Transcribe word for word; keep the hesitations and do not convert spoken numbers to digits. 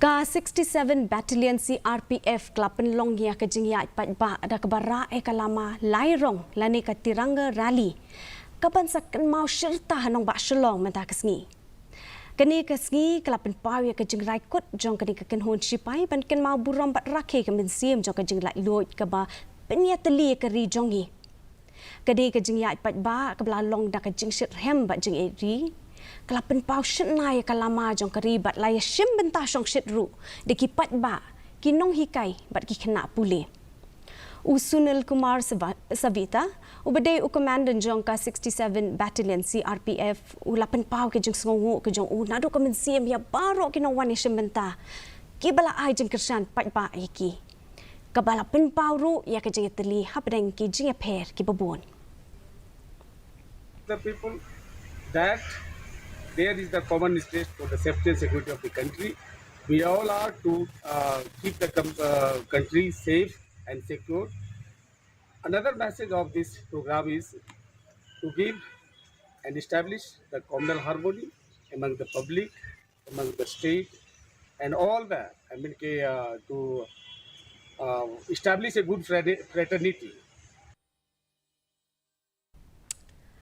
Ka sixty-seven Battalion C R P F ka la pynlong ïa ka jingïaid paidbah da kaba rah ïa ka lama lai rong lane ka Tiranga Rally, kaban sa kynmaw shirta ha nongbah Shillong mynta ka sngi. Kane ka sngi ka la pynpaw ïa ka jingrai kut jong kane ka kynhun shipai ban kynmaw burom bad rakhe ka mynsiem jong ka jinglaitluid kaba pynïatylli ïa ka ri jong ngi. Kane ka jingïaid paidbah kaba la long da ka jingshitrhem bad jingïeit ri, ka la pynpaw shynna ïa ka lama jong ka ri bad la ïashim bynta shongshit ruh da ki paidbah, ki nonghikai bad ki khynnah pule. U Sunil Kumar Sava-, Savita, uba dei u Commandant jong ka sixty-seven Battalion C R P F, u la pynpaw ka jingsngewnguh ka jong u naduh ka mynsiem ïa baroh ki nongwan ïashim bynta kiba la ai jingkyrshan paidbah ïa ki, kaba la pynpaw ruh ïa ka jingïatylli hapdeng ki jingïapher kiba bun. The people that there is the common interest for the safety and security of the country. We all are to uh, keep the com- uh, country safe and secure. Another message of this program is to give and establish the communal harmony among the public, among the state, and all the, I mean, uh, to uh, establish a good fraternity